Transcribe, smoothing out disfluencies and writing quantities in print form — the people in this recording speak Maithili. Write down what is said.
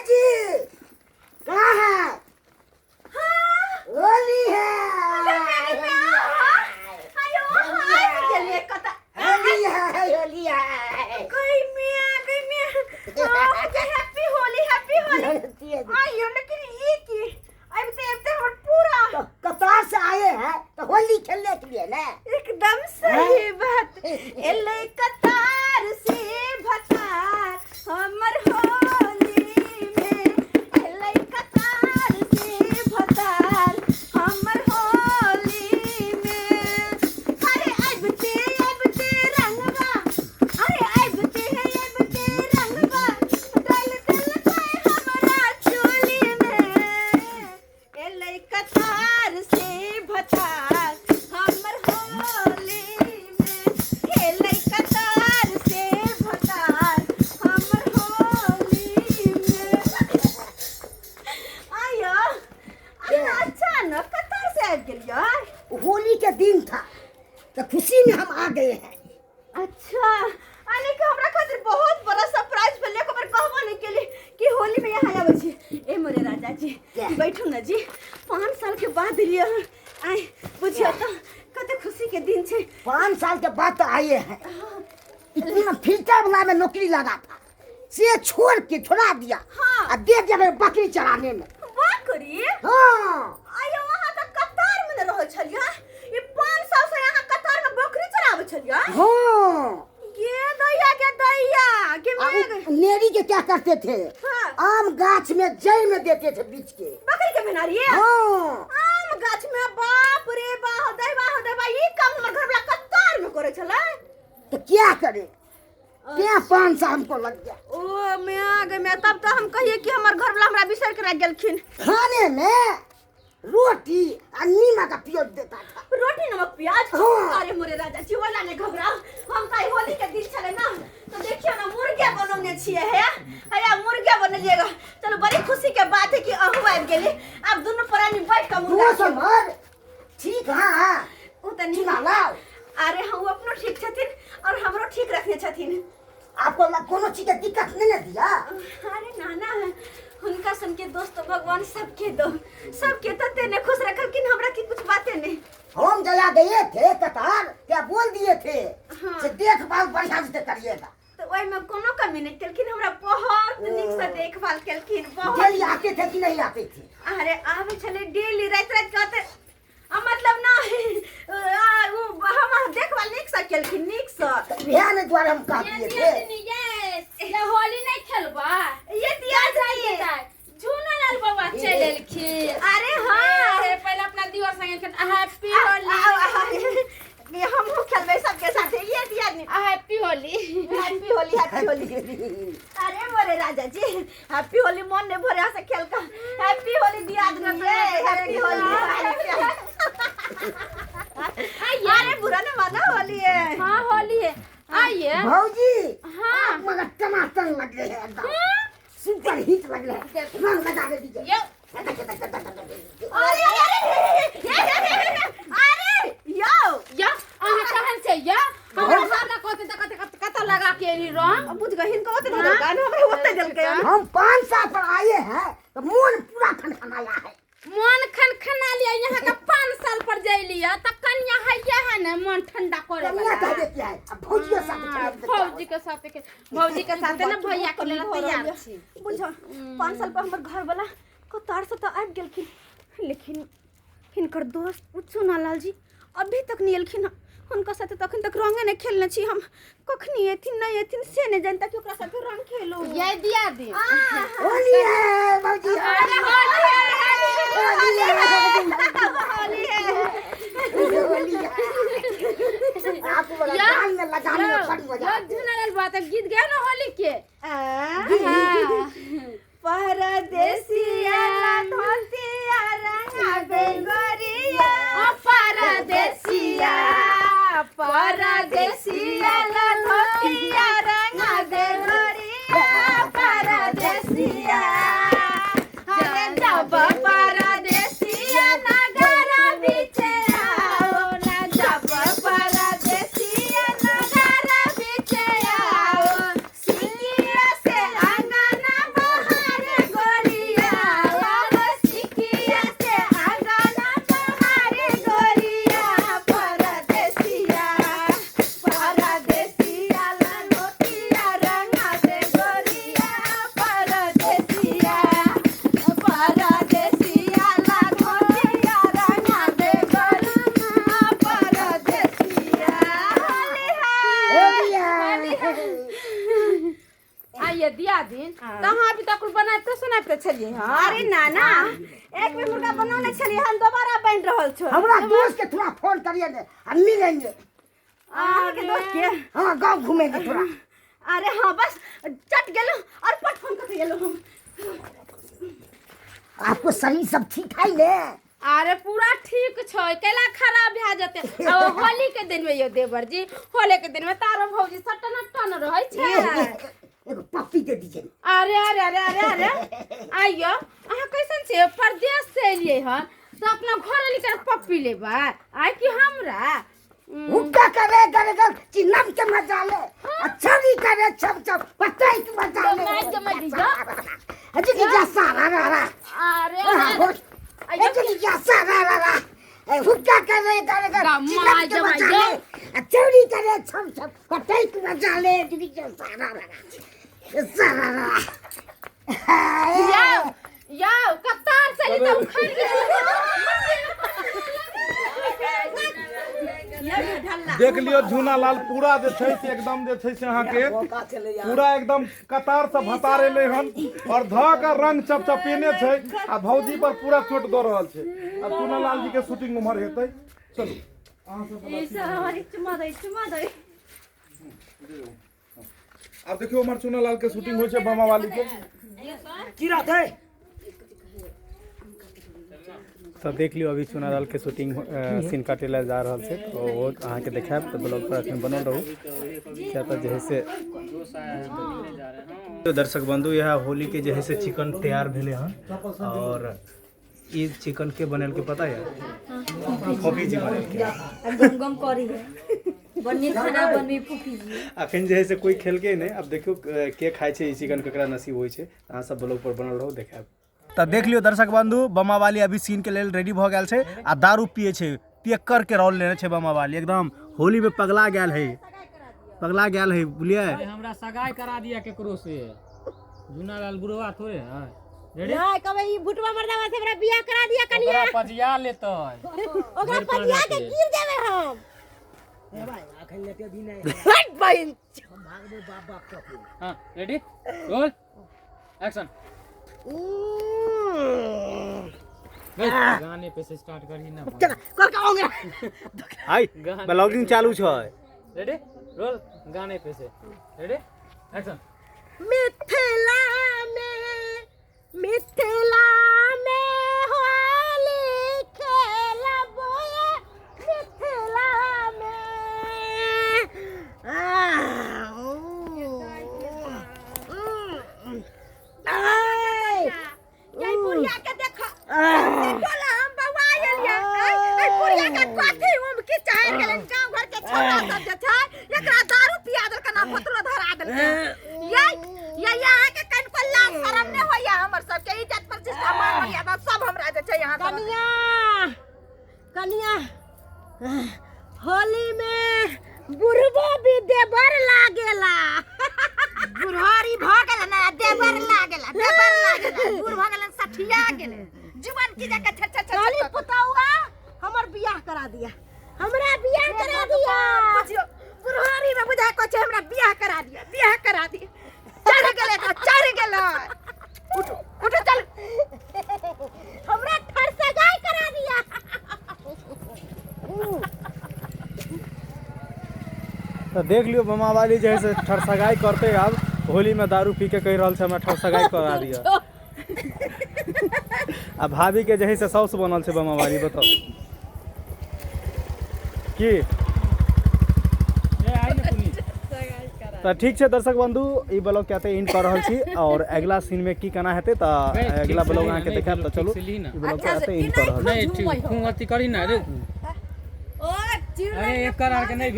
जी कहाँ है? होली है। आयो हाय गेलिए कत। होली है, होली है। गई मिया, गई मिया। Happy Holi, happy Holi. आयो, लेकिन ई की अबते अबते हमर पूरा तो कतार से आए हैं तो होली खेलने के लिए ना। एकदम सही बात। एलै कतार से भतार हमर होली में, एलै कतार से भतार हमर होली में। अरे अबते अबते रंगवा, अरे अबते अबते रंगवा डाल देलकै हमरा चोली में। एलै कतार से भतार हमर होली में, एलै कतार से भतार हमर होली में। आयो, अहाँ अचानक कतार से आबि गेलियै? होली के दिन था तो खुशी में हम आ गए हैं। अच्छा, यानी कि हमरा खातिर बहुत बड़ा सरप्राइज भेलै। एक बेर कहबो नहीं केली कि होली में यहाँ आबै छी। ए मोरे राजा जी। क्या? बैठू ना जी, 5 साल के बाद एलियै हँ। आइ बुझियौ तऽ कते खुशी के दिन छै। 5 साल के बाद तो आए हैं। इतना फिल्टर वाला में नौकरी लगा था से छोड़ के छोड़ा दिया आ दे दिया मेरे बकरी चराने में। वाह करी। हाँ। आयो, अहाँ तऽ कतार में ने रहै छलियै। ई 5 साल से अहाँ कतार में बकरी चराबै छलियै? हाँ। गे दैया, गे दैया, गे। आ मेघ। उ नेरी के क्या करते थे? हाँ। आम गाछ में जड़ में देते थे बीच के। बकरी के भेनारिये? हाँ। आम गाछ में? बाप रे बाप, दैवा हो दैवा, ई काम हमर घर वाला कतार में करै छलै। तो क्या करे क्या, 5 साल हमको लग गया। ओ मैं गे मैं, तब तो हम कहिए कि हमर घर वाला हमरा बिसर के रह गेलखिन। खाने में रोटी आ नीमक का प्याज देता था। रोटी, नमक, प्याज? हाँ। अरे मोरे राजा जी, वाला ने घबराओ। हम त आइ होली के दिन छलै ना, तो देखियो ना, मुर्गे बनौने छियै। हे हैया, मुर्गे बनेलिएगा। चलो, बड़ी खुशी के बात है कि अहूँ आबि गेली। आब दुनू प्राणी बैठ के मुर्गा दोस्त हमर ठीक? हाँ हाँ। ओ तऽ नीक। चुना लाओ। अरे हाँ, ओ अपनो ठीक छथिन और हमरो ठीक रखने छथिन। आपको कोनो चीज के दिक्कत नहीं ना दिया? अरे नाना, हुनका सन के दोस्त भगवान सबके दो, सबके तते ने खुश रखलखिन, हमरा की कुछ बाते नहीं। हम जया गए थे कतार, क्या बोल दिए थे से देखभाल बढ़िया से करिएगा। तऽ ओहिमे कोनो कमी नहि केलखिन, हमरा बहुत नीकसँ देखभाल केलखिन, बहुत। डेली आते थे कि नहीं आते थे? अरे आबै छलै डेली, राति राति के आते। आ मतलब ना आ, उ हम देखभाल नीकसँ केलखिन, नीकसँ। तो इहे ने द्वारे हम कह दिए थे। ये होली नहीं खेलबा? ये दिया जाइए। झूना लाल बाबा चलि एलखिन। अरे हाँ। ए, पहिले अपना दियर संगे खेल, हैप्पी होली। ये हमहूँ खेलबै सबके साथे। ये दिया नहीं। Happy Holi. Happy Holi, happy Holi. अरे मोरे राजा जी, हैप्पी होली। मन नहीं भरे से खेल का। हैप्पी होली दिया आदमी, ये हैप्पी होली। अरे बुरा न माना, होली है। हाँ, होली है, आइए। भौजी। हाँ। आप मगर टमाटर लग रहे हैं, एकदम सुपर हिट लग रहे हैं। रंग लगा दे दीजिए। यो। अरे अरे अरे अरे यो। या अहाँ तहन से या हमरा सामने कहते त कते कते कते लगा के एली रंग। बुझ गई, हिनको ओते नहीं देलकै, हमरा ओते देलकै। हम 5 साल पर आए हैं तो मन पूरा खनखनाया है। मन खनखना लिया। यहाँ के 5 साल पर जैलिया त कन्या हैया है ने मन ठंडा करे कन्या वाला। कह देती है, अब भौजियों साथ हाँ, खेलने भौजी के साथ के, भौजी के साथ ने भैया के लेल तैयार छी। बुझ, 5 साल पर हमर घर वाला कतार से तऽ आबि गेलखिन, लेकिन हिनकर दोस्त उच्चू लाल जी अभी तक नहीं एलखिन हँ। हुनका साथे तऽ अखन तक रंगे नहि खेलने छी हम। कखनी एथिन नहि एथिन से नहि जानता कि ओकरा साथे रंग खेलू। ये दिया दी। होली है भौजी, अरे होली है। होली है। होली है। होली है। आपको बड़ा गाल में लगाने में बड़ी मजा आती है। झूना लाल बात गीत गया ना होली के? आ, हाँ। परदेसिया धोतिया रंगा बेगरिया। परदेसिया, परदेसिया धोतिया रंगा बेगरिया, परदेसिया। अरे जब परदेसिया नगर बीचे आओ ना, जब परदेसिया नगर बीचे आओ, सिकिया से अंगना बहार। बनाते सुनाते छलियै हँ। अरे नाना, एक बेर मुर्गा बनौने छलियै हम, दोबारा बनि रहल छौ। हमरा दोस्त के थोड़ा फोन करिए ने, हम मिलेंगे। अहाँके दोस्त के? हाँ, गाँव घूमेंगे थोड़ा। अरे हाँ, बस चट गेलहुँ और पट फोन कर गेलहुँ हम। आपको शरीर सब ठीक है ने? अरे पूरा ठीक छै, कैला खराब भए जेतै? आ ओ होली के दिन में यो देवर जी, होली के दिन में तारो भौजी सटन टन रहै छै। एगो पप्पी दे दीजिए। अरे अरे अरे अरे अरे, आइयो अहाँ कैसन छियै? परदेश से एलियै हन तऽ अपना घर एली कर पप्पी लेबै आइ कि हमरा? हुक्का करे करे कर चिन्नम के मजा ले, अच्छा नहीं करे छम छम पता ही मजा ले। जमाई जमाई दीजिए। अजी की जा सारा रा रा। अरे अरे अजी की जा सारा रा रा। ए हुक्का करे करे कर चिन्नम के मजा ले, अच्छा नहीं करे छम छम पता ही मजा ले, अजी की जा सारा रा रा सारा रा। याओ याओ, कतार से ली तो उखड़ गेल। देख लियो झूना लाल पूरा जे छै से एकदम जे छै से अहाँके पूरा एकदम कतार से भतार एलै हन और धऽ के रंग चपचपेने छै आ भौजी पर पूरा चोट दऽ रहल छै। अब चूना लाल जी के शूटिंग उम्हर हेतै। चलू अहाँ सब। चुमा दै, चुमा दै। आब देखियौ उम्हर चूना लाल के शूटिंग होइ छै बामा वाली के। की रहतै? तऽ देख लियौ अभी चुनालाल के शूटिंग सीन काटै लए जा रहल छै, तऽ ओ अहाँके देखायब। तऽ ब्लॉग पर अखन बनल रहू, किया तऽ जे है से दर्शक बंधु, यह होली के जे है से चिकन तैयार भेलै हन। और ई चिकन के बनेलकै पता है? फूफी जी बनेलकै। गम गम करी है, बड़ नीक खाना बनबी फूफी जी। अखन जे है से कोई खेलकै नहि। आब देखियौ के खाइ छै ई चिकन, केकरा नसीब होइ छै। अहाँ सब ब्लॉग पर बनल रहू, देखायब। तऽ देख लियौ दर्शक बंधु, बमावाली अभी सीन के लेल रेडी भऽ गेल छै आ दारू पिए छै। पियक्कर के रोल लेने छै बमावाली, एकदम होली में पगला गेल है, पगला गेल है, बुझलियै? हमरा सगाई करा दिया केकरो से, जूनालाल बुढ़वा थोड़े है। रेडी? नहीं, कबे ई भुटवा मर्दावा से हमरा बियाह करा दिया कनिया। ओकरा पजिया लेतै, ओकरा पजिया के गिर देबै हम। हट बहिन। हां, रेडी, रोल, एक्शन। गाने पे से स्टार्ट करही ना। चल कर के आऊंगा। हाय, ब्लॉगिंग चालू छै। रेडी, रोल, गाने पे से, रेडी, एक्शन। मिथिला में, मिथिला में होली खेलबो, मिथिला में। ये बुढ़िया के देख टोला हम बौआ एलियै। ऐ बुढ़िया के कथी उम की चाहे गेलै? गांव घर के छोरा सब जे छै एकरा दारू पिया देलकै ना पतरो धरा देलकै। ये ये अहाँ के कनिको लाज शरम नहि होइया? हमर सबके इज्जत प्रतिष्ठा मान मर्यादा सब हमरा जे छै यहाँ। कनिया, कनिया, होली में बुढ़बो भी देवर लागेला। बुढ़ारी भ गेल ना देवर लागेला, देवर लागेला। बूढ़ भ गेलन, सठिया गेले जीवन की जाके छ छ छ। चली पुतौआ, हमर बियाह करा दिया, हमरा बियाह करा दिया। बुझियो बुढ़ारी में बुझाय को छै हमरा बियाह करा दिया, बियाह करा दिया। चढ़ गेले तो चढ़ गेले। उठो उठो, चल, हमरा ठर सगाई करा दिया। तऽ देख लियौ बमावाली जे है से ठरसगाई करतै। आब होली में दारू पी के कहि रहल छै हमरा ठरसगाई करा दिअ। आ भाभी के जे है से साउस बनल छै बमावाली, बताउ की? ए आई ने पुनीत। तऽ ठीक छै दर्शक बंधु, ई ब्लॉग के एतै एंड कऽ रहल छी और अगिला सीन में की केना हेतै तऽ अगिला ब्लॉग अहाँके देखायब। तऽ चलू, ई ब्लॉग के एतै एंड कऽ रहल छी। नहीं, ठीक, खूब अथी करी ना रे। ओ अरे एकर आर के नहीं भेल।